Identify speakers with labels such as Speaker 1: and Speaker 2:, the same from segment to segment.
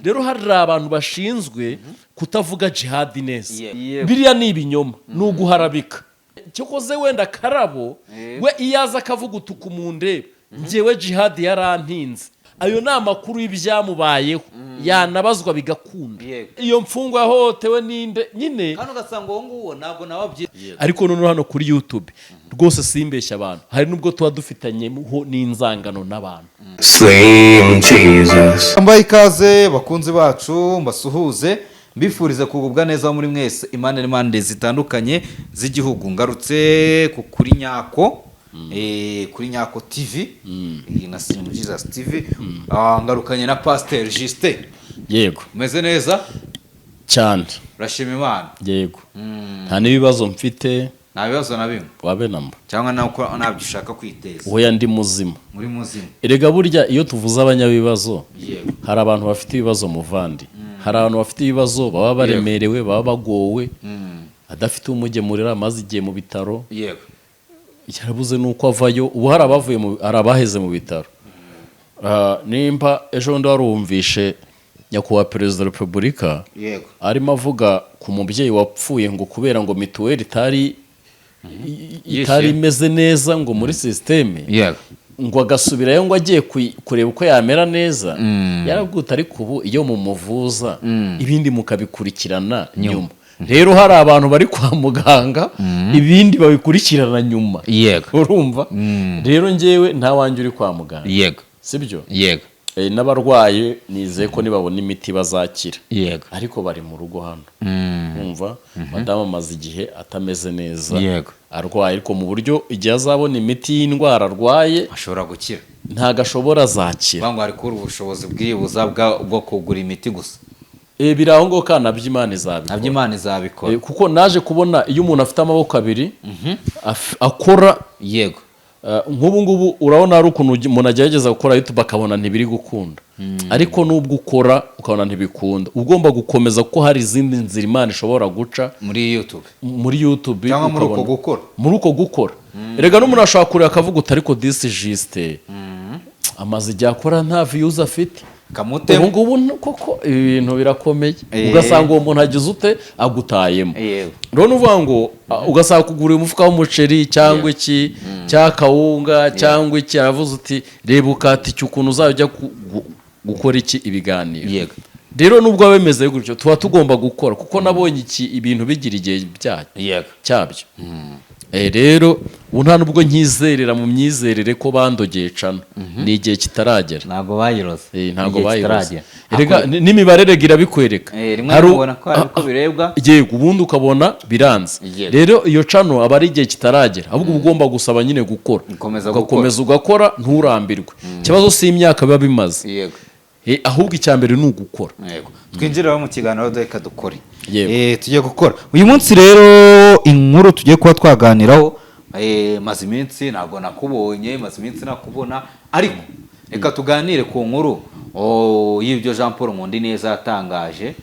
Speaker 1: Rero hari abantu bashinzwe kutavuga Jihadi neza. Biriya ni ibinyoma, ni uguharabika. Cyokoze wenda Karabo we iyo aza akavuga utuku mu ndebe, njyewe Jihadi yarantinze, ayo ni amakuru y'ibyamubayeho, yanabazwa bigakunda. Iyo mfungwa yahohotewe ninde nyine?
Speaker 2: Kandi ugasanga uwo nguwo ntabwo nawe abyi
Speaker 1: Ariko noneho hano kuri YouTube rwose simbeshya abantu, hari n'ubwo tuba dufitanyeho n'inzangano n'abantu.
Speaker 3: Slim Jesus.
Speaker 2: Mbaye ikaze, bakunzi bacu, mbasuhuze, mbifurize kugubwa neza muri mwese impande n'impande zitandukanye z'igihugu. Ngarutse ku kuri nyako, kuri Nyako TV, iyi na Slim Jesus TV. Ngarukanye na Pasteur Justin.
Speaker 1: Yego.
Speaker 2: Umeze neza?
Speaker 1: Cyane.
Speaker 2: Urashima Imana?
Speaker 1: Yego, nta n'ibibazo mfite.
Speaker 2: Nta bibazo na bimwe?
Speaker 1: Wabe namba.
Speaker 2: Cyangwa nawe ko ntabyo ushaka kwiteza?
Speaker 1: Oya, ndi muzima.
Speaker 2: Muri muzima?
Speaker 1: Erega burya iyo tuvuze abanyabibazo, hari abantu bafite ibibazo muvandi, hari abantu bafite ibibazo baba baremerewe, baba bagowe, adafite umugemurira, amaze igihe mu bitaro, yarabuze n'uko avayo. Ubu hari abavuye mu, hari abaheze mu bitaro. Nimba ejo bundi warumvishe nyakubahwa Perezida wa Repubulika arimo avuga ku mubyeyi wapfuye ngo kubera ngo mituweli itari imeze neza ngo muri système, ngo agasubirayo ngo agiye kureba uko yamera neza, yarabwuta. Ariko ubu iyo mumuvuza, ibindi mukabikurikirana nyuma. Rero hari abantu bari kwa muganga, ibindi babikurikirana nyuma. Urumva rero, njyewe nta wanjye uri kwa muganga. Sibyo?
Speaker 2: Yego.
Speaker 1: N'abarwayi nizeye ko nibabona imiti bazakira. Ariko bari mu rugo hano. Umva, madamu amaze igihe atameze neza, arwaye, ariko mu buryo igihe azabona imiti y'indwara arwaye
Speaker 2: ashobora gukira.
Speaker 1: Ntabwo ashobora, azakira.
Speaker 2: Kuvuga ngo hari kubura ubushobozi bwibuza bwo kugura imiti gusa.
Speaker 1: Biri aho ngaho kandi nabyo Imana izabikora.
Speaker 2: Nabyo Imana izabikora.
Speaker 1: Kuko naje kubona iyo umuntu afite amaboko abiri akora, nk'ubu ngubu urabona hari ukuntu umuntu agerageza gukora YouTube akabona ntibiri gukunda, ariko nubwo ukora ukabona ntibikunda, ugomba gukomeza kuko hari izindi nzira Imana ishobora guca
Speaker 2: muri YouTube.
Speaker 1: Muri YouTube.
Speaker 2: Cyangwa muri uko gukora.
Speaker 1: Muri uko gukora. Erega n'umuntu ashobora kureba akavuga uti: "Ariko disi Justin amaze igihe akora nta views afite."
Speaker 2: Kamutemo.
Speaker 1: Ubu ngubu koko ibi bintu birakomeye. Ugasanga uwo muntu agize ute, agutayemo. Rero ni ukuvuga ngo ugasanga kugura umufuka w'umuceri cyangwa iki cyangwa kawunga cyangwa iki, aravuze uti: "Reba ukata iki, ukuntu uzajya ujya gukora iki, ibiganiro." Rero nubwo biba bimeze gutyo, tuba tugomba gukora, kuko nabonye iki ibintu bigira igihe cyabyo. Rero ubu nta nubwo nkizerera mu myizerere ko bandogeye cana, ni igihe kitaragera.
Speaker 2: Ntabwo bayiroze.
Speaker 1: Ntabwo
Speaker 2: Igihe
Speaker 1: bayiroze.
Speaker 2: kitaragera.
Speaker 1: Erega n'imibare rega irabikwereka.
Speaker 2: Rimwe ubona ko hari uko birebwa.
Speaker 1: Yego, ubundi ukabona biranze. Rero iyo cano aba ari igihe kitaragera, ahubwo uba ugomba gusaba nyine gukora.
Speaker 2: Gukomeza.
Speaker 1: Ugakomeza ugakora, nturambirwe. Ikibazo si imyaka biba bimaze. Ahubwo icya mbere ni ugukora.
Speaker 2: Yego, twinjire mu kiganiro, reka dukore.
Speaker 1: Yego.
Speaker 2: Tugiye gukora uyu munsi. Rero inkuru tugiye kuba twaganiraho, maze iminsi ntabwo nakubonye, maze iminsi nakubona, ariko reka tuganire ku nkuru y'ibyo Jean Paul Nkundineza yatangaje,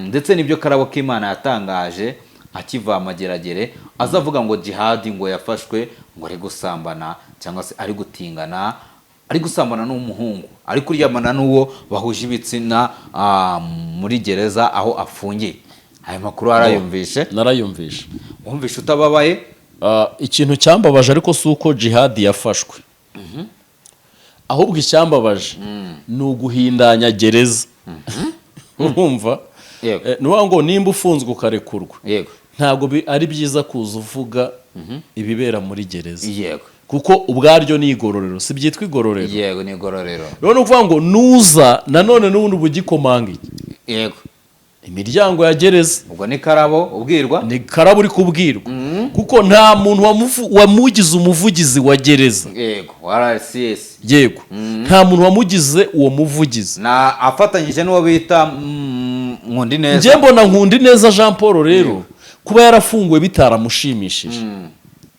Speaker 2: ndetse n'ibyo Karabo k'Imana yatangaje akiva Mageragere, aza avuga ngo Jihadi ngo yafashwe ngo ari gusambana, cyangwa se ari gutingana, ari gusambana n'umuhungu, ari kuryamana n'uwo bahuje ibitsina muri gereza aho afungiye. Ayo makuru warayumvishe?
Speaker 1: Narayumvishe.
Speaker 2: Wumvishe utababaye?
Speaker 1: Ikintu cyambabaje ariko si uko Jihadi yafashwe, ahubwo icyambabaje ni uguhindanya gereza, urumva?
Speaker 2: Yego.
Speaker 1: Ni ukuvuga ngo nimba ufunzwe ukarekurwa, ntabwo ari byiza kuza uvuga ibibera muri gereza, kuko ubwaryo ni igororero, si byitwa igororero?
Speaker 2: Yego, ni igororero.
Speaker 1: Rero ni ukuvuga ngo nuza nanone n'ubundi uba ugikomanga iki? Imiryango ya gereza.
Speaker 2: Ubwo ni Karabo ubwirwa.
Speaker 1: Ni Karabo uri kubwirwa, kuko nta muntu wamugize umuvugizi wa gereza.
Speaker 2: Yego, wa RCS.
Speaker 1: Yego, nta muntu wamugize uwo muvugizi.
Speaker 2: Na afatanyije n'uwo bita Nkundineza.
Speaker 1: Njye mbona Nkundineza Jean Paul rero kuba yarafunguwe bitaramushimishije.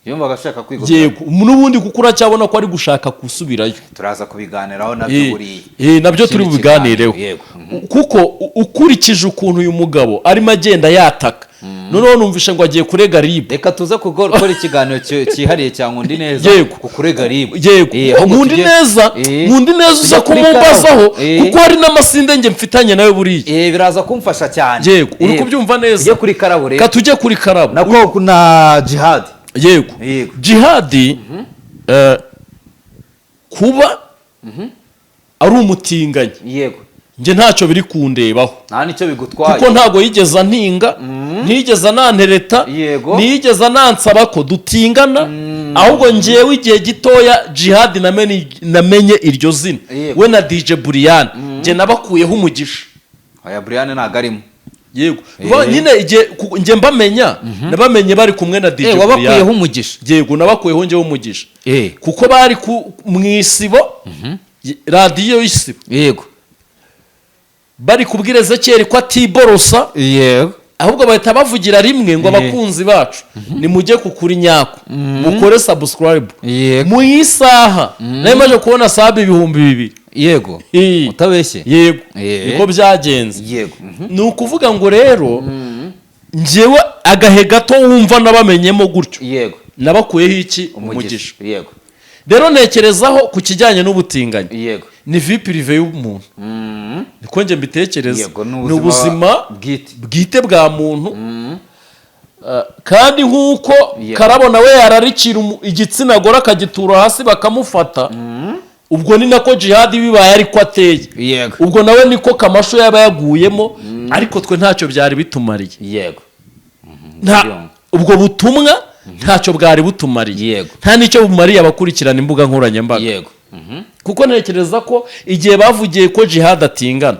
Speaker 2: Yumvaga ashaka kwigomera.
Speaker 1: Yego, n'ubundi kuko uracyabona ko ari gushaka gusubirayo.
Speaker 2: Turaza kubiganiraho nabyo buriya.
Speaker 1: Nabyo turi
Speaker 2: Ikindi
Speaker 1: bubiganireho.
Speaker 2: kiganiro, yego.
Speaker 1: Kuko ukurikije ukuntu uyu mugabo arimo agenda yataka. Noneho numvishe ngo agiye kurega RIB.
Speaker 2: Reka tuze gukora ikiganiro cyihariye cya Nkundi Neza ku kurega RIB.
Speaker 1: Yego.
Speaker 2: Ahubwo
Speaker 1: Nkundi Neza, Nkundi Neza uza
Speaker 2: tujye kuri
Speaker 1: kumumbazaho,
Speaker 2: Karabo.
Speaker 1: Kuko hari n'amasinde nge mfitanye nawe buriya.
Speaker 2: Biraza kumfasha cyane.
Speaker 1: Yego, uri kubyumva neza.
Speaker 2: Tujye kuri Karabo rero.
Speaker 1: Ka tujye kuri Karabo.
Speaker 2: Nako na Jihad.
Speaker 1: Yego.
Speaker 2: Yego.
Speaker 1: Jihadi, kuba ari umutinganyi, njye ntacyo biri kundebaho.
Speaker 2: Nta nicyo bigutwaye.
Speaker 1: Kuko ntabwo yigeze antinga, ntiyigeze anantereta, ntiyigeze anansaba ko dutingana. Ahubwo ngewe igihe gitoya Jihadi namenye iryo zina, we na DJ Buriyani, njye nabakuyeho umugisha.
Speaker 2: Oya, Brian ntabwo arimo.
Speaker 1: Yego. Nyine igihe njye mbamenya, nabamenye bari kumwe na DJ
Speaker 2: Wabakuyeho
Speaker 1: Buriyani.
Speaker 2: umugisha.
Speaker 1: Yego, nabakuyeho njyewe umugisha, kuko bari mu Isibo, radiyo y'Isibo, bari kubwira Ezekiyeli ko atiborosa, ahubwo bahita bavugira rimwe ngo abakunzi bacu, nimujye ku Kuri Nyako mukore subscribe. Mu isaha nari maze kubona sub 2000.
Speaker 2: Utabeshye.
Speaker 1: Yego. Niko byagenze. Ni ukuvuga ngo rero njyewe agahe gato wumva nabamenyemo gutyo, nabakuyeho iki? Umugisha. Rero ntekerezaho ku kijyanye n'ubutinganyi, ni vie privée y'umuntu, niko njye mbitekereza.
Speaker 2: Ni
Speaker 1: Ni ubuzima
Speaker 2: bwite.
Speaker 1: bwite bwa muntu. Kandi nk'uko Karabo nawe yararikira igitsina gore akagitura hasi bakamufata, ubwo ni nako Jihadi bibaye ariko ateye, ubwo nawe niko kamasho yaba yaguyemo, ariko twe ntacyo byari bitumariye. Nta ubwo butumwa ntacyo bwari butumariye, nta n'icyo bumariye abakurikirana imbuga nkoranyambaga, kuko ntekereza ko igihe bavugiye ko Jihad atingana,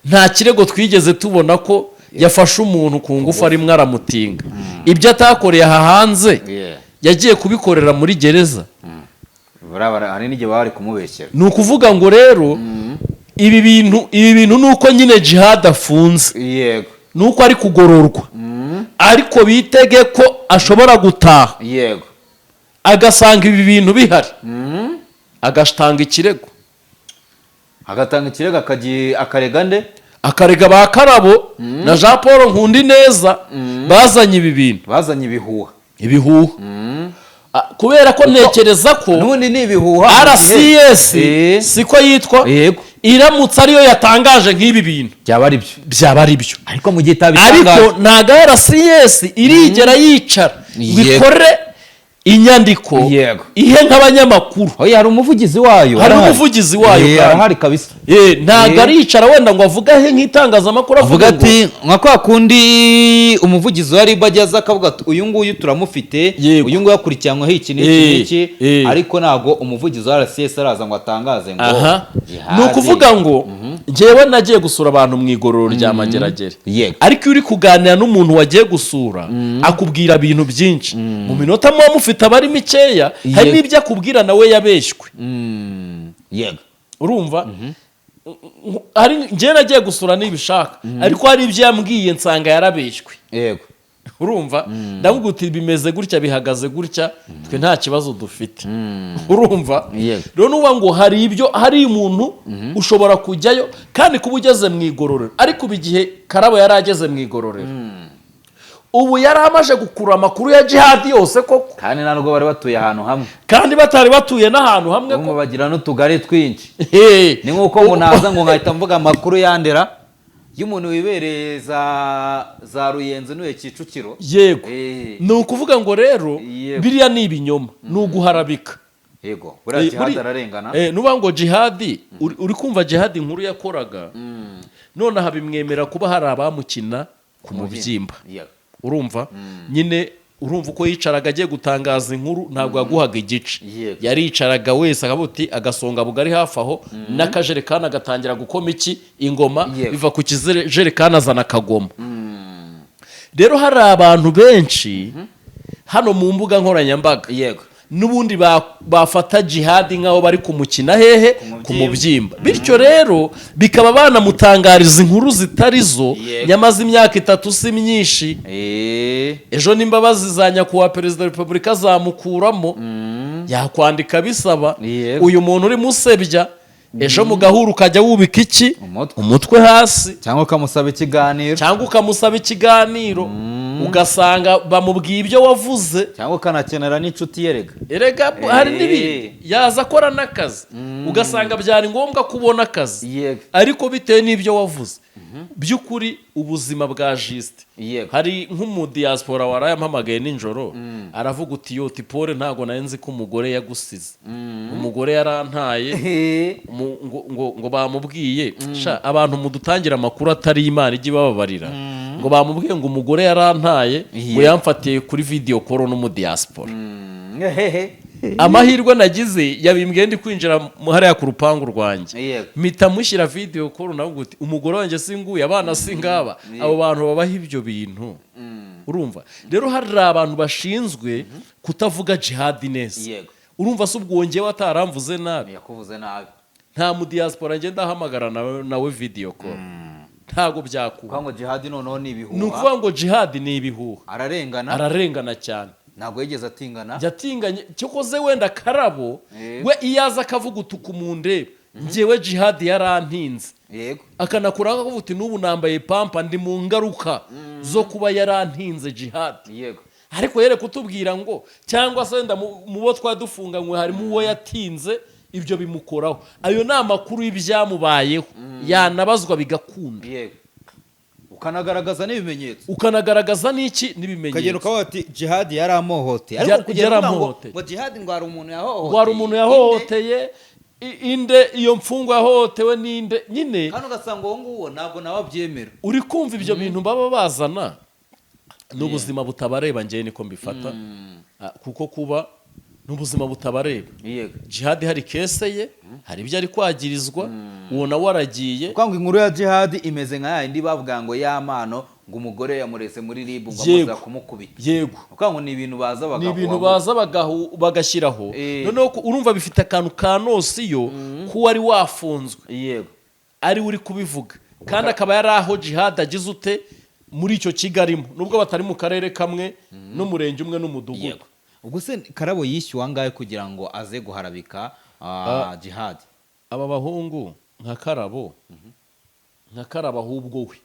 Speaker 1: nta kirego twigeze tubona ko yafashe umuntu ku ngufu arimo aramutinga. Ibyo atakoreye aha hanze, yagiye kubikorera muri gereza.
Speaker 2: Hari n'igihe baba bari kumubeshyera.
Speaker 1: Ni ukuvuga ngo rero ibi bintu ni uko nyine Jihad afunze, ni uko ari kugororwa, ariko bitege ko ashobora gutaha agasanga ibi bintu bihari, agatanga ikirego.
Speaker 2: Agatanga ikirego, akarega nde?
Speaker 1: Akarega ba Karabo na Jean Paul Nkundineza bazanye ibi bintu.
Speaker 2: Bazanye ibihuha.
Speaker 1: Ibihuha. Kubera ko ntekereza ko
Speaker 2: N'ubundi ni ibihuha.
Speaker 1: RCS, siko yitwa?
Speaker 2: Yego.
Speaker 1: Iramutse ariyo yatangaje nk'ibi bintu,
Speaker 2: Byaba ari byo.
Speaker 1: byaba ari byo.
Speaker 2: Ariko mu gihe
Speaker 1: Ariko
Speaker 2: itabitangaje,
Speaker 1: ntabwo RCS irigera yicara ngo ikore inyandiko ihe nk'abanyamakuru.
Speaker 2: Oya, hari umuvugizi wayo.
Speaker 1: Hari
Speaker 2: Arahari.
Speaker 1: umuvugizi wayo kandi.
Speaker 2: Arahari kabisa.
Speaker 1: Ntabwo aricara wenda ngo avuge ahe nk'itangazamakuru,
Speaker 2: avuga
Speaker 1: avuge ngo
Speaker 2: ati nka kwa kundi umuvugizi wa RIB ageze akavuga ati uyu nguyu turamufite, uyu nguyu akurikiranyweho iki n'iki n'iki, ariko ntabwo umuvugizi wa RCS araza ngo atangaze ngo
Speaker 1: Aha.
Speaker 2: Jihadi.
Speaker 1: Ni ukuvuga ngo njyewe nagiye gusura abantu mu igororero rya Mageragere, ariko iyo uri kuganira n'umuntu wagiye gusura akubwira ibintu byinshi mu minota muba mufite aba ari mikeya, hari n'ibyo akubwira nawe yabeshywe. Urumva, hari njyewe nagiye gusura nibishaka, ariko hari ibyo yambwiye nsanga yarabeshywe. Urumva, ndavuga uti bimeze gutya, bihagaze gutya, twe nta kibazo dufite. Urumva, rero nuba ngo hari ibyo, hari umuntu ushobora kujyayo kandi kuba ugeze mu igororero, ariko ubu igihe Karabo yari ageze mu igororero, ubu yari amaze gukura amakuru ya Jihadi yose koko?
Speaker 2: Kandi nta nubwo bari batuye ahantu hamwe.
Speaker 1: Kandi batari batuye n'ahantu hamwe.
Speaker 2: Ubu bagira n'utugari twinshi. Ni nk'uko ngo naza ngo nkahita mvuga amakuru yandera y'umuntu wibereye za Ruyenzi n'uye Kicukiro.
Speaker 1: Yego. Ni ukuvuga ngo rero biriya ni ibinyoma, ni uguharabika.
Speaker 2: Yego, buriya Jihadi ararengana.
Speaker 1: Nuvuga ngo Jihadi, uri kumva Jihadi inkuru yakoraga, nonaha bimwemera kuba hari abamukina ku mubyimba. Urumva nyine, urumva uko yicaraga agiye gutangaza inkuru, ntabwo yaguhaga igice. Yaricaraga wese akavuga uti agasonga bugari hafi aho n'akajerekani, agatangira gukoma iki? Ingoma. Biva ku kijerekani azana akagoma. Rero hari abantu benshi hano mu mbuga nkoranyambaga n'ubundi bafata Jihadi nk'aho bari kumukina hehe? Ku mubyimba. Bityo rero bikaba banamutangariza inkuru zitari zo. Nyamaze imyaka 3 si myinshi. Ejo n'imbabazi za nyakubahwa perezida wa repubulika zamukuramo, yakwandika bisaba uyu muntu urimo usebya, ejo mu gahuru ukajya wubika iki?
Speaker 2: Umutwe.
Speaker 1: Umutwe hasi.
Speaker 2: Cyangwa ukamusaba ikiganiro.
Speaker 1: Cyangwa ukamusaba ikiganiro. Ugasanga bamubwiye ibyo wavuze.
Speaker 2: Cyangwa ukanakenera n'inshuti yerega.
Speaker 1: Erega hari n'ibindi yaza akora n'akazi, ugasanga byari ngombwa kubona akazi, ariko bitewe n'ibyo wavuze. By'ukuri ubuzima bwa Justin, hari nk'umudiyasipora warayampamagaye nijoro, aravuga uti: "Yo Tipore, ntabwo nari nzi ko umugore yagusize, umugore yarantaye." Ngo bamubwiye, sha abantu mudutangira amakuru atari Imana ijya ibababarira, ngo bamubwiye ngo umugore yarantaye, ngo yamfatiye kuri video call n'umudiyasipora. Amahirwe nagize, yabimbwiye ndi kwinjira hariya ku rupangu rwanjye, mpita mushyira video call, nawe uti: "Umugore wanjye singuye, abana singaba." Abo bantu babaho ibyo bintu. Urumva rero hari abantu bashinzwe kutavuga Jihadi neza. Urumva se ubwo wongewe ataramvuze nabi?
Speaker 2: Yakuvuze nabi.
Speaker 1: Nta mudiyasipora ngenda ahamagara nawe video call, ntabwo byakunda.
Speaker 2: Kuvuga ngo Jihadi noneho ni ibihuha.
Speaker 1: Ni ukuvuga ngo Jihadi ni ibihuha.
Speaker 2: Ararengana.
Speaker 1: Ararengana cyane.
Speaker 2: Ntabwo yigeze atingana.
Speaker 1: Yatinganye cyokoze wenda Karabo we iyo aza akavuga utuku mu ndebe njyewe Jihadi yarantinze, akanakuraho akavuga uti: "N'ubu nambaye pampa, ndi mu ngaruka zo kuba yarantinze Jihadi." Ariko yere kutubwira ngo cyangwa se wenda mu bo twari dufunganywe harimo uwo yatinze, ibyo bimukoraho. Ayo ni amakuru y'ibyamubayeho, yanabazwa bigakunda.
Speaker 2: Ukanagaragaza n'ibimenyetso.
Speaker 1: Ukanagaragaza n'iki?
Speaker 2: Ukagenda
Speaker 1: N'ibimenyetso.
Speaker 2: ukavuga ati: "Jihadi yaramuhohoteye." Ariko kugenda uvuga ngo
Speaker 1: Yaramuhohoteye.
Speaker 2: ngo Jihadi, ngo hari umuntu yahohoteye.
Speaker 1: Ngo hari umuntu yahohoteye, inde? Iyo mfungwa yahohotewe n'inde nyine?
Speaker 2: Kandi ugasanga uwo nguwo ntabwo nawe abyemera.
Speaker 1: Uri kumva ibyo bintu baba bazana ni ubuzima butabareba, njyewe niko mbifata. Kuko kuba ni ubuzima butabareba. Jihadi hari case ye, hari ibyo ari kwagirizwa, uwo nawe aragiye.
Speaker 2: Kuko ngo inkuru ya Jihadi imeze nka yayindi bavuga ngo y'amano, ngo umugore yamureze muri RIB, ngo amuza kumukubita. Kuko ngo ni ibintu baza
Speaker 1: Ni
Speaker 2: bagahuha.
Speaker 1: ibintu baza bagashyiraho. Noneho urumva bifite akantu ka notion ko wari wafunzwe ari we uri kubivuga, kandi akaba yari aho Jihad agize ute muri icyo kigo arimo, nubwo batari mu karere kamwe n'umurenge umwe n'umudugudu.
Speaker 2: Ubwo se Karabo yishyuwe angahe kugira ngo aze guharabika Jihadi?
Speaker 1: Aba bahungu nka Karabo, nka Karabo ahubwo we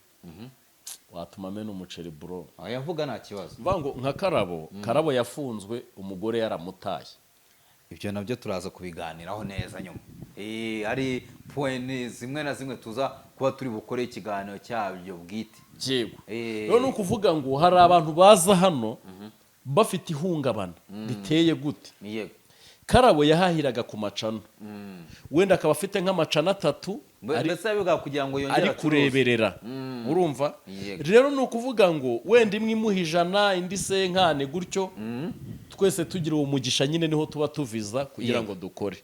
Speaker 1: watuma amena umuceri, bro.
Speaker 2: Aho yavuga nta kibazo.
Speaker 1: Mvuga ngo nka Karabo, Karabo yafunzwe umugore yaramutaye.
Speaker 2: Ibyo nabyo turaza kubiganiraho neza nyuma. Hari point zimwe na zimwe tuza kuba turi bukore ikiganiro cyabyo bwite.
Speaker 1: Rero ni ukuvuga ngo hari abantu baza hano bafite ihungabana riteye gute. Karabo yahahiraga ku macano, wenda akaba afite nk'amacano atatu
Speaker 2: Mbese yabivuga kugira ngo yongere
Speaker 1: ari
Speaker 2: acuruze.
Speaker 1: kureberera, urumva? Rero ni ukuvuga ngo wenda imwe imuha 100, indi 50 gutyo, twese tugira uwo mugisha nyine, niho tuba tuviza kugira ngo dukore.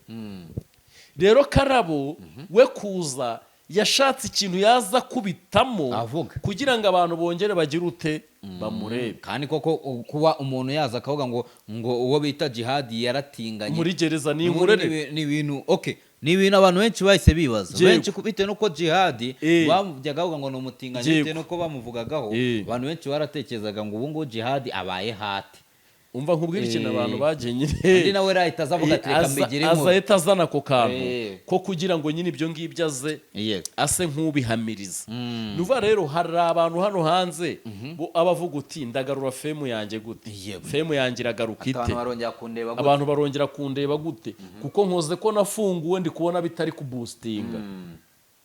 Speaker 1: Rero Karabo we kuza yashatse ikintu yaza kubitamo
Speaker 2: Avuga.
Speaker 1: kugira ngo abantu bongere bagire ute, bamurebe.
Speaker 2: Kandi koko kuba umuntu yaza akavuga ngo uwo bita Jihadi yaratinganye
Speaker 1: muri gereza ni
Speaker 2: Ni
Speaker 1: inkurere.
Speaker 2: ni ibintu, okay, ni ibintu abantu benshi bahise bibaza, benshi bitewe n'uko Jihadi bajyaga bavuga ngo ni umutinganyi, bitewe n'uko bamuvugagaho. Abantu benshi baratekerezaga ngo ubu ngubu Jihadi abaye hati.
Speaker 1: Umva nkubwire ikintu, abantu bagiye nyine
Speaker 2: Undi nawe rahita aza avuga ati: "Reka mbigire
Speaker 1: Aza
Speaker 2: inkuru."
Speaker 1: ahita azana ako kantu ko kugira ngo nyine ibyo ngibyo aze ase nk'ubihamiriza. Ni ukuvuga rero hari abantu hano hanze bo aba avuga uti: "Ndagarura fame yanjye gute? Fame yanjye iragaruka ite?"
Speaker 2: Abantu barongera kundeba gute?
Speaker 1: Abantu barongera kundeba gute? Kuko nkoze ko nafunguwe, ndi kubona bitari kuboostinga.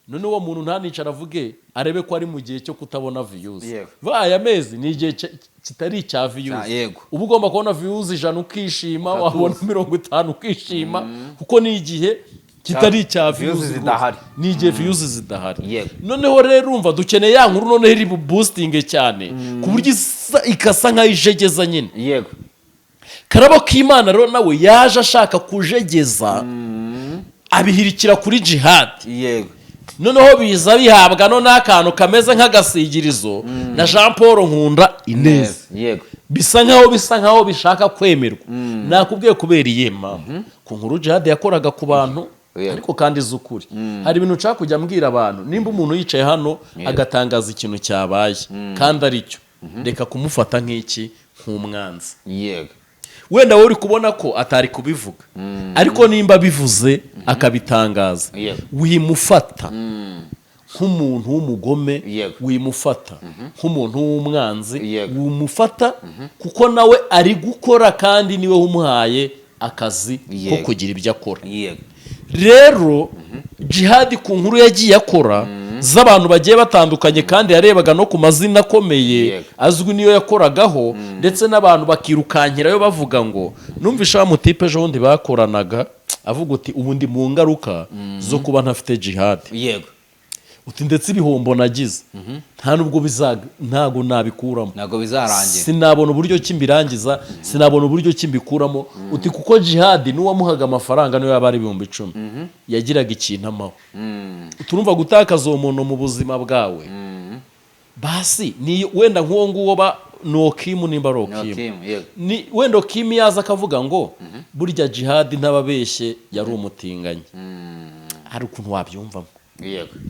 Speaker 1: None uwo muntu ntanicara avuge arebe ko ari mu gihe cyo kutabona views? Aya mezi ni igihe kitari icya views. Uba ugomba kubona views 100 ukishima, wabona 50 ukishima, kuko ni igihe kitari icya
Speaker 2: views
Speaker 1: views rwose.
Speaker 2: Zidahari.
Speaker 1: Ni igihe views zidahari. Noneho rero urumva dukeneye ya nkuru noneho iri buboostinge cyane ku buryo ikasa nk'aho ijegeza nyine. Karabo k'Imana rero nawe yaje ashaka kujegeza, abihirikira kuri Jihadi. Noneho biza bihabwa noneho akantu kameze nk'agasigirizo na Jean Paul Nkunda Ineza. Bisa nkaho bishaka kwemerwa. Nakubwiye kubera iyihe mpamvu ku nkuru Jihadi yakoraga ku bantu, ariko kandi z'ukuri. Hari ibintu nshaka kujya mbwira abantu: nimba umuntu yicaye hano agatangaza ikintu cyabaye kandi aricyo, reka kumufata nk'iki, nk'umwanzi. Wenda wowe uri kubona ko atari kubivuga, ariko nimba abivuze akabitangaza, wimufata. Nk'umuntu w'umugome wimufata nk'umuntu w'umwanzi, wumufata kuko nawe ari gukora kandi niwe umuhaye akazi ko kugira ibyo akora. Rero Jihadi, ku nkuru yagiye akora z'abantu bagiye batandukanye, kandi yarebaga no ku mazina akomeye azwi niyo yakoragaho, ndetse n'abantu bakirukankirayo bavuga ngo numvishe wa mutipe ejo bundi bakoranaga avuga uti: "Ubu ndi mu ngaruka zo kuba ntafite Jihadi." Uti: "Ndetse ibihombo nagize nta nubwo bizaga, ntabwo nabikuramo."
Speaker 2: Ntabwo bizarangira.
Speaker 1: "Sinabona uburyo ki mbirangiza, sinabona uburyo ki mbikuramo." Uti: "Kuko Jihadi n'uwamuhaga amafaranga, niyo yaba ari 10,000, yagiraga ikintu amaho." Turumva gutakaza uwo muntu mu buzima bwawe, basi ni wenda nk'uwo nguwo ba ni Okimu, nimba ari Okimu.
Speaker 2: Okimu, yego.
Speaker 1: Ni wenda Okimu yaza akavuga ngo burya Jihadi ntababeshye yari umutinganyi, hari ukuntu wabyumvamo.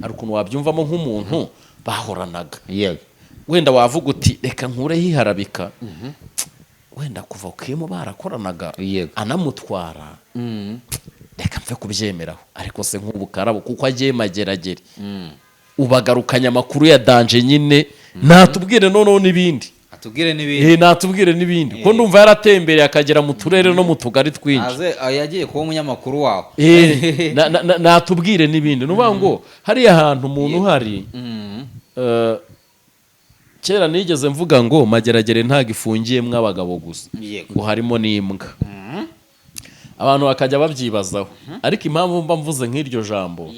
Speaker 1: Hari ukuntu wabyumvamo nk'umuntu bahoranaga. Wenda wavuga uti: "Reka nkureho iharabika." Wenda kuva Okimu barakoranaga, anamutwara, reka mve kubyemeraho. Ariko se nk'ubu Karabo, kuko agiye Mageragere, ubagarukanye amakuru ya danger nyine, natubwire noneho n'ibindi.
Speaker 2: Atubwire n'ibindi.
Speaker 1: Natubwire n'ibindi, kuko ndumva yaratembereye akagera mu turere no mu tugari twinshi.
Speaker 2: Aze yagiye kuba umunyamakuru wawe.
Speaker 1: Natubwire n'ibindi. Ni ukuvuga ngo hariya hantu umuntu uhari, kera nigeze mvuga ngo Mageragere ntabwo ifungiyemo abagabo gusa, ngo harimo n'imbwa, abantu bakajya babyibazaho. Ariko impamvu mba mvuze nk'iryo jambo,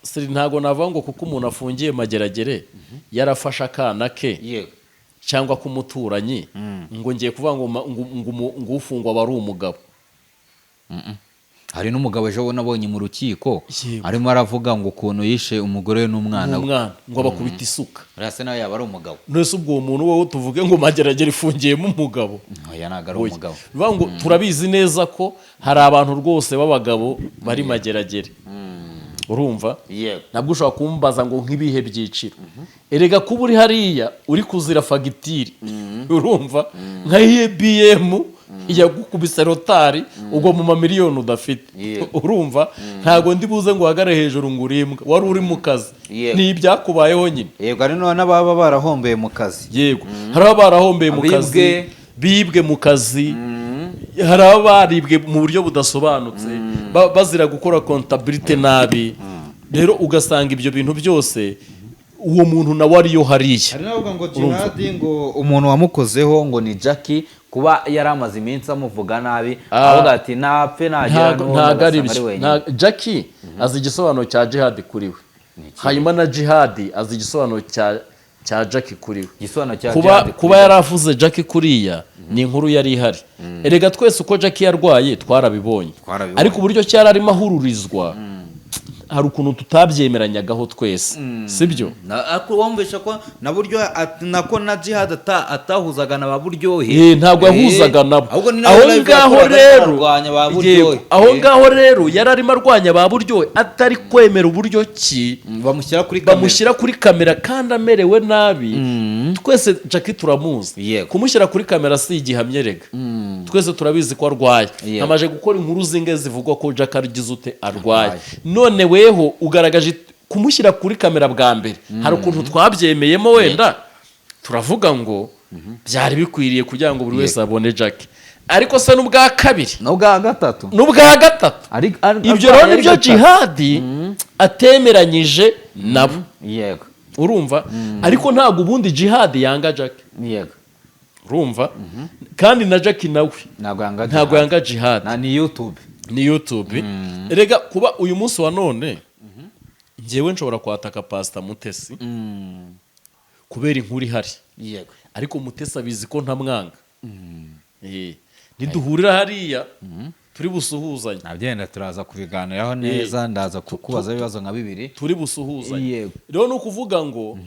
Speaker 1: siri ntabwo navuga ngo kuko umuntu afungiye Mageragere yarafashe akana ke cyangwa k'umuturanyi, ngo ngiye kuvuga ngo ufungwa aba ari umugabo.
Speaker 2: Hari n'umugabo ejo nabonye mu rukiko, arimo aravuga ngo ukuntu yishe umugore we n'umwana we.
Speaker 1: N'umwana, ngo abakubita isuka.
Speaker 2: Uriya se nawe yaba ari umugabo?
Speaker 1: None ubwo uwo muntu wowe tuvuge ngo Mageragere ifungiyemo umugabo?
Speaker 2: Oya, ntabwo ari
Speaker 1: Oya.
Speaker 2: umugabo.
Speaker 1: Bivuga ngo turabizi neza ko hari abantu rwose b'abagabo bari Mageragere, urumva?
Speaker 2: Yego.
Speaker 1: Nabwo ushobora kumbaza ngo nk'ibihe byiciro. Erega kuba uri hariya uri kuzira fagitire, urumva, nka EBM yagukubise rotari, ubwo mu mamiliyoni udafite, urumva, ntabwo ndi buze ngo uhagarare hejuru ngo urimbwa wari uri mu kazi. Ni ibyakubayeho nyine.
Speaker 2: Yego, hari n'ababa barahombeye mu kazi.
Speaker 1: Yego, hari ababa barahombeye mu
Speaker 2: Abibwe.
Speaker 1: kazi, bibwe mu kazi, hari ababa baribwe mu buryo budasobanutse, bazira gukora comptabilité nabi. Rero ugasanga ibyo bintu byose uwo muntu nawe ariyo hariya.
Speaker 2: Hari n'abavuga ngo Jihadi, ngo umuntu wamukozeho ngo ni Jackie, kuba yari amaze iminsi amuvuga nabi, avuga ati napfe nagera
Speaker 1: Ntago
Speaker 2: n'ubundi
Speaker 1: ntago ari
Speaker 2: agasanga ari
Speaker 1: byo.
Speaker 2: wenyine.
Speaker 1: Jackie azi igisobanuro cya Jihadi kuri we, hanyuma na Jihadi azi igisobanuro cya Jackie kuri we.
Speaker 2: Igisobanuro cya
Speaker 1: Kuba
Speaker 2: Jihadi kuri
Speaker 1: kuba
Speaker 2: we.
Speaker 1: yaravuze Jackie kuriya ni inkuru yari ihari. Erega twese uko Jackie yarwaye twarabibonye.
Speaker 2: Twarabibonye.
Speaker 1: Ariko uburyo cyari arimo ahururizwa, hari ukuntu tutabyemeranyagaho twese, sibyo?
Speaker 2: Ariko wumvisha ko na buryo nako na Jihad atahuzaga na ba Buryohe.
Speaker 1: Ntabwo yahuzaga nabo.
Speaker 2: Ahubwo ni nawe
Speaker 1: Aho
Speaker 2: live
Speaker 1: ngaho
Speaker 2: yakoraga
Speaker 1: rero
Speaker 2: arwanya ba
Speaker 1: yego,
Speaker 2: Buryohe.
Speaker 1: aho ngaho rero yari arimo arwanya ba Buryohe, atari kwemera uburyo ki
Speaker 2: Bamushyira kuri kamera.
Speaker 1: Bamushyira kuri kamera kandi amerewe nabi. Twese Jackie turamuzi. Kumushyira kuri kamera si igihamya rega, twese turabizi ko arwaye. Amaze gukora inkuru zinge zivugwa ko Jackie agize ute, arwaye. None weho ugaragaje kumushyira kuri kamera bwa mbere, hari ukuntu twabyemeyemo, wenda turavuga ngo byari bikwiriye kugira ngo buri wese abone Jackie. Ariko se n'ubwa kabiri,
Speaker 2: N'ubwa gatatu,
Speaker 1: n'ubwa gatatu, ibyo rero
Speaker 2: arwaye ari
Speaker 1: nibyo
Speaker 2: gatatu.
Speaker 1: Jihadi atemeranyije nabo. Urumva, ariko ntabwo ubundi Jihadi yanga Jackie. Urumva, kandi na Jackie nawe
Speaker 2: ntabwo yanga
Speaker 1: ntabwo
Speaker 2: Jihad.
Speaker 1: yanga Jihadi.
Speaker 2: Na ni YouTube.
Speaker 1: Ni YouTube. Erega kuba uyu munsi wa none njyewe nshobora kwataka Pasita Mutesi kubera inkuru ihari, ariko Mutesi abizi ko ntamwanga. Niduhurira hariya turi busuhuzanye.
Speaker 2: Nabyenda turaza kubiganiraho neza, ndaza kukubaza ibibazo nka bibiri.
Speaker 1: Turi busuhuzanye. Rero ni ukuvuga ngo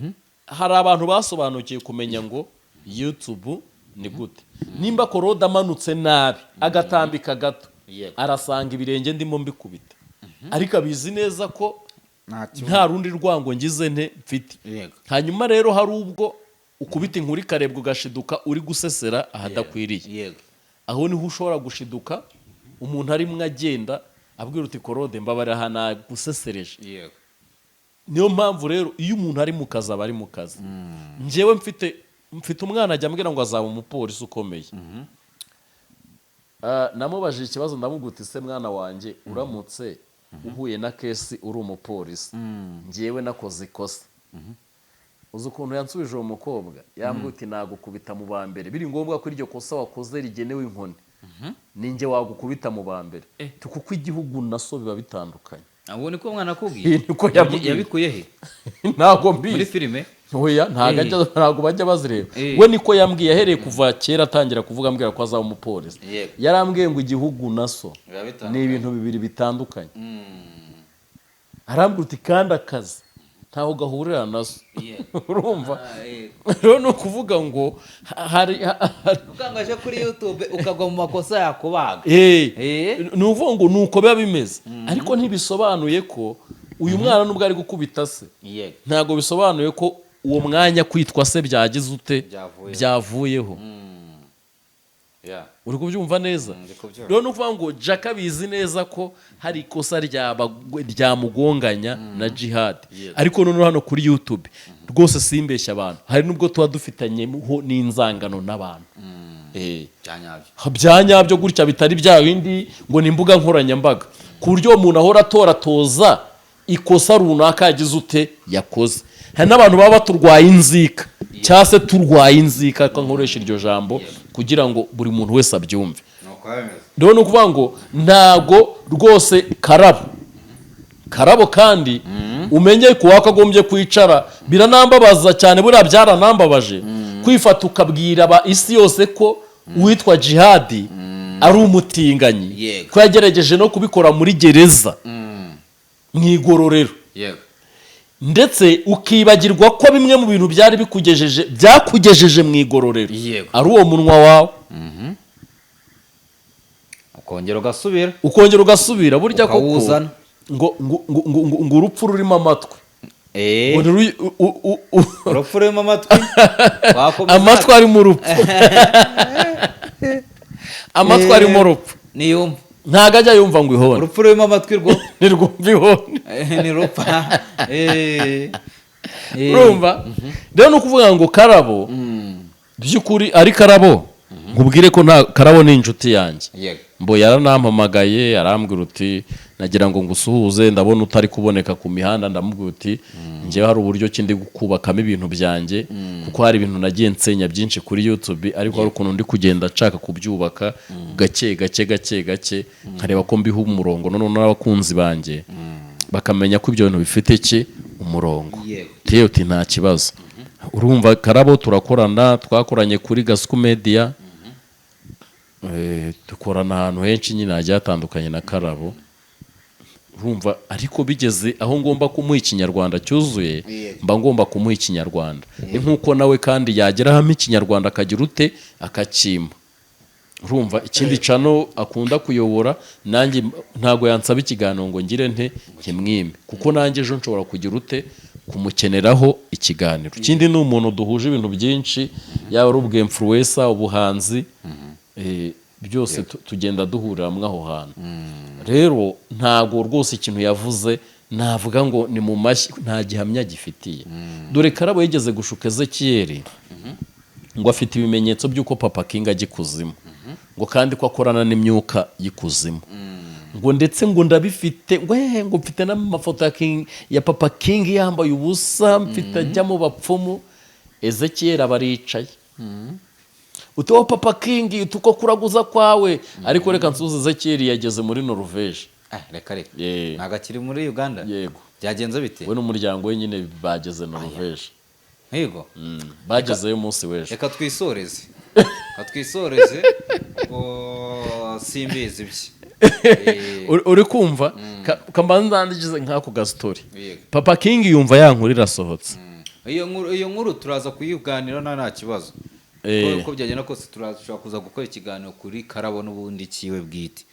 Speaker 1: hari abantu basobanukiwe kumenya ngo YouTube ni gute. Nimba Korode amanutse nabi agatambika gato, arasanga ibirenge ndimo mbikubita, ariko abizi neza ko nta rundi rwango ngize nte mfite. Hanyuma rero hari ubwo ukubita inkuru ikarebwa, ugashiduka uri gusesera ahadakwiriye. Aho niho ushobora gushiduka umuntu arimo agenda abwira uti: "Korode, mbabarira aha nagusesereje." Niyo mpamvu rero iyo umuntu ari mu kazi aba ari mu kazi. Njyewe mfite umwana ajya ambwira ngo azaba umupolisi ukomeye. Namubajije ikibazo, ndamubwira uti: "Se mwana wanjye, uramutse uhuye na case uri umupolisi, njyewe nakoze ikosa?" Uzi ukuntu yansubije uwo mukobwa? Yambwiye uti: "Nagukubita mu ba mbere. Biri ngombwa ko iryo kosa wakoze rigenewe inkoni, ninjye wagukubita mu ba mbere." Kuko igihugu na so biba bitandukanye.
Speaker 2: Abo niko mwana akubwiye?
Speaker 1: Niko yambwiye.
Speaker 2: Yabikuye he?
Speaker 1: Ntabwo
Speaker 2: Muri
Speaker 1: mbizi.
Speaker 2: filime?
Speaker 1: Oya, ntabwo ntabwo bajya bazireba. We niko yambwiye, ahereye kuva kera atangira kuvuga ambwira ko azaba umupolisi. Yarambwiye ngo igihugu na so
Speaker 2: Biba bitandukanye.
Speaker 1: ni ibintu bibiri bitandukanye. Arambwira uti: "Kandi akazi ntaho gahurira na so." Urumva rero, ni ukuvuga ngo hari
Speaker 2: Ukangaje kuri YouTube ukagwa mu makosa, yakubaga.
Speaker 1: Ni ukuvuga ngo ni uko biba bimeze, ariko ntibisobanuye ko uyu mwana nubwo ari gukubita se, ntabwo bisobanuye ko uwo mwanya kwitwa se byagize ute?
Speaker 2: Byavuyeho.
Speaker 1: Byavuyeho. Uri kubyumva neza?
Speaker 2: Ndi kubyumva.
Speaker 1: Rero ni ukuvuga ngo Jack abizi neza ko hari ikosa ryamugonganya na Jihad, ariko noneho hano kuri YouTube rwose simbeshya abantu, hari nubwo tuba dufitanyeho n'inzangano n'abantu.
Speaker 2: Byanyabyo.
Speaker 1: Bya nyabyo gutya, bitari bya bindi ngo ni imbuga nkoranyambaga, ku buryo uwo muntu ahora atoratoza ikosa runaka yagize ute, yakoze. Hari n'abantu baba baturwaye inzika, cyangwa se turwaye inzika, ko nkoresha iryo jambo kugira ngo buri muntu wese abyumve.
Speaker 2: Nuko biba bimeze.
Speaker 1: Rero ni ukuvuga ngo ntago rwose Karabo, Karabo, kandi umenye ko wakagombye kwicara. Biranambabaza cyane, buriya byaranambabaje kwifata ukabwira aba isi yose ko uwitwa Jihadi ari umutinganyi, ko yagerageje no kubikora muri gereza, mu igororero, ndetse ukibagirwa ko bimwe mu bintu byari bikugejeje, byakugejeje mu igororero ari uwo munwa wawe.
Speaker 2: Ukongera ugasubira.
Speaker 1: Ukongera ugasubira burya koko.
Speaker 2: Ukawuzana.
Speaker 1: Ngo urupfu rurimo amatwi. Ngo
Speaker 2: Urupfu rurimo amatwi. Wakomeza.
Speaker 1: Amatwi arimo urupfu, amatwi arimo urupfu.
Speaker 2: Niyumva.
Speaker 1: Ntabwo ajya yumva ngo ihone.
Speaker 2: Urupfu rurimo amatwi rwo
Speaker 1: Ntirwumva ihone.
Speaker 2: Ni rupfa.
Speaker 1: Urumva rero, ni ukuvuga ngo Karabo by'ukuri ari Karabo, nkubwire ko nta Karabo ni inshuti yanjye. Mbo yaranampamagaye, arambwira uti: "Nagira ngo ngusuhuze, ndabona utari kuboneka ku mihanda." Ndamubwira uti: "Njyewe hari uburyo ki ndi kubakamo ibintu byanjye, kuko hari ibintu nagiye nsenya byinshi kuri YouTube, ariko hari ukuntu ndi kugenda nshaka kubyubaka gake gake gake gake, nkareba ko mbiha umurongo, noneho n'abakunzi banjye bakamenya ko ibyo bintu bifite ki umurongo." Teyo uti: "Nta kibazo." Urumva Karabo turakorana, twakoranye kuri Gasuku Media. Dukorana ahantu henshi nyine hagiye hatandukanye na Karabo. Urumva, ariko bigeze aho ngomba kumuha ikinyarwanda cyuzuye, mba ngomba kumuha ikinyarwanda. Ni nk'uko nawe kandi yagera hamwe ikinyarwanda akagira ute, akakimpa. Urumva, ikindi channel akunda kuyobora, nanjye ntabwo yansaba ikiganiro ngo ngire nte, nkimwime, kuko nanjye ejo nshobora kugira ute, kumukeneraho ikiganiro. Ikindi ni umuntu duhuje ibintu byinshi, yaba ari ubwemfuruwesa, ubuhanzi, byose tugenda duhurira hamwe aho hantu. Rero ntabwo rwose ikintu yavuze navuga ngo ni mu mashyi, nta gihamya gifitiye. Dore Karabo yigeze gushuka Ezekiyeli ngo afite ibimenyetso by'uko Papa King ajya ikuzimu, ngo kandi ko akorana n'imyuka y'ikuzimu, ngo ndetse ngo ndabifite, ngo hehe, ngo mfite n'amafoto ya King, ya Papa King yambaye ubusa, mfite ajya mu bapfumu. Ezekiyeli aba aricaye uti: "Wowe Papa King, uti uko kuraguza kwawe." Ariko reka nsuhuze Ezekiyeli, yageze muri Norvège.
Speaker 2: Ah, reka reka.
Speaker 1: Yeah.
Speaker 2: Ntabwo akiri muri Uganda?
Speaker 1: Yego.
Speaker 2: Byagenze bite?
Speaker 1: We n'umuryango we nyine bageze Norvège.
Speaker 2: Nkigo.
Speaker 1: Bagezeyo umunsi w'ejo.
Speaker 2: Reka twisoreze, reka twisoreze ngo simbizi bye.
Speaker 1: Uri kumva? Kambanza ndangize nk'ako gasitori.
Speaker 2: Yego.
Speaker 1: Papa King yumva ya nkuru irasohotse.
Speaker 2: Iyo nkuru turaza kuyiganira, nta kibazo. Uko byagenda kose turashobora kuza gukora ikiganiro kuri Karabo n'ubundi kiwe bwite.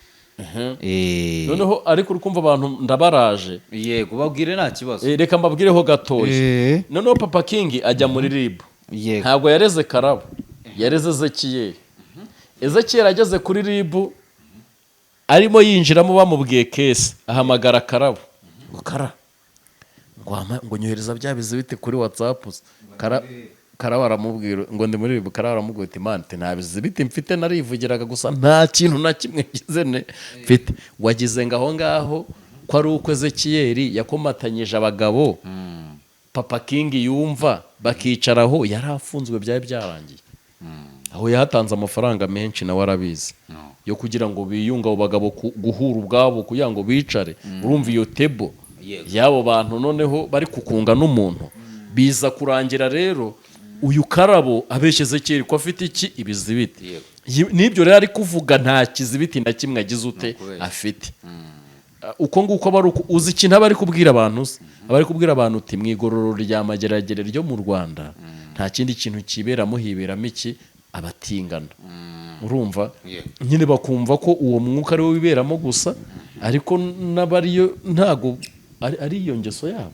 Speaker 1: Noneho ariko uri kumva, abantu ndabaraje.
Speaker 2: Yego, babwire, nta kibazo.
Speaker 1: Reka mbabwireho gatoya. Noneho Papa King ajya muri RIB. Ntabwo yareze Karabo, yareze Ezekiyeli. Ezekiyeli ageze kuri RIB, arimo yinjiramo, bamubwiye case, ahamagara Karabo ngo: "Kara, Ngo ngo nyohereza bya bizibiti kuri WhatsApp. Karaba aramubwira ngo ndi muri RIB. Karaba aramubwira ati: "Man, nta bizibiti mfite, narivugiraga gusa, nta kintu na kimwe ngize ne mfite." Wagize ngo aho ngaho ko ari uko Ezekiyeli yakomatanyije abagabo, Papa King yumva bakicaraho, yari afunzwe, byari byarangiye. Aho yahatanze amafaranga menshi, nawe arabizi, yo kugira ngo biyunge abo bagabo, guhura ubwabo kugira ngo bicare. Urumva iyo table y'abo bantu noneho bari kukunga n'umuntu, biza kurangira rero uyu Karabo abeshye Ezekiyeli ko afite iki? Ibizibiti. N'ibyo rero ari kuvuga, nta kizibiti na kimwe agize ute?
Speaker 2: Ukubeshya.
Speaker 1: Afite. Uko nguko aba ari uzi ikintu aba ari kubwira abantu se? Aba ari kubwira abantu uti: "Mu igororero rya Mageragere ryo mu Rwanda nta kindi kintu kiberamo, hiberamo iki? Abatingana." Urumva? Nyine bakumva ko uwo mwuka ari wo wiberamo gusa, ariko n'abariyo ntago ari iyo ngeso yabo.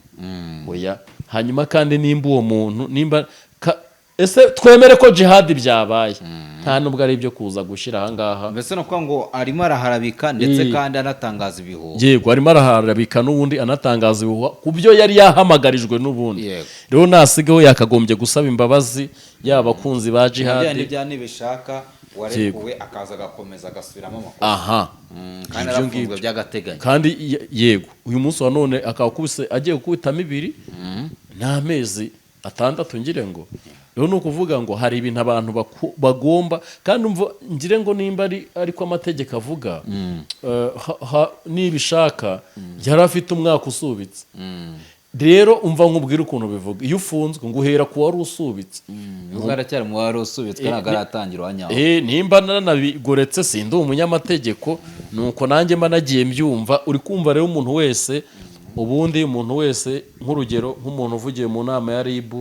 Speaker 1: Oya. Hanyuma kandi nimba uwo muntu, nimba ese twemere ko Jihadi byabaye, nta nubwo ari ibyo kuza gushyira ahangaha.
Speaker 2: Mbese ni ukuvuga ngo arimo araharabika ndetse kandi anatangaza ibihuha.
Speaker 1: Yego, arimo araharabika n'ubundi anatangaza ibihuha ku byo yari yahamagarijwe n'ubundi. Rero nasigaho yakagombye gusaba imbabazi yaba abakunzi ba
Speaker 2: Jihadi
Speaker 1: Jihadi.
Speaker 2: Bya nibishaka warekuwe akaza agakomeza agasubiramo amakuru. Kandi
Speaker 1: Ibyo
Speaker 2: arafunzwe
Speaker 1: ngibyo.
Speaker 2: by'agateganyo.
Speaker 1: Kandi yego, uyu munsi wa none akaba akubise, agiye gukubitamo ibiri n'amezi 6, ngire ngo. Rero ni ukuvuga ngo hari ibintu abantu bagomba kandi umva, ngire ngo nimba ari ariko amategeko avuga, nibishaka yari afite umwaka usubitse. Rero umva nkubwire ukuntu bivuga: iyo ufunzwe ngo uhera ku wari usubitse.
Speaker 2: Ubwo aracyari mu wari usubitswe, ntabwo aratangira uwanyawo.
Speaker 1: Nimba nanabigoretse, sindi umunyamategeko, nuko nanjye mba nagiye mbyumva. Uri kumva rero, umuntu wese ubundi, umuntu wese, nk'urugero nk'umuntu uvugiye mu nama ya RIB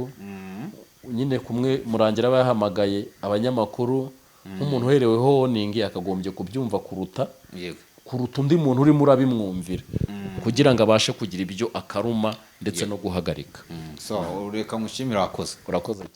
Speaker 1: nyine, kumwe Murangira aba yahamagaye abanyamakuru, nk'umuntu uhereweho warning yakagombye kubyumva kuruta kuruta undi muntu urimo urabimwumvira, kugira ngo abashe kugira ibyo akaruma ndetse no guhagarika.
Speaker 2: So reka mushimire, wakoze.
Speaker 1: Urakoze cyane.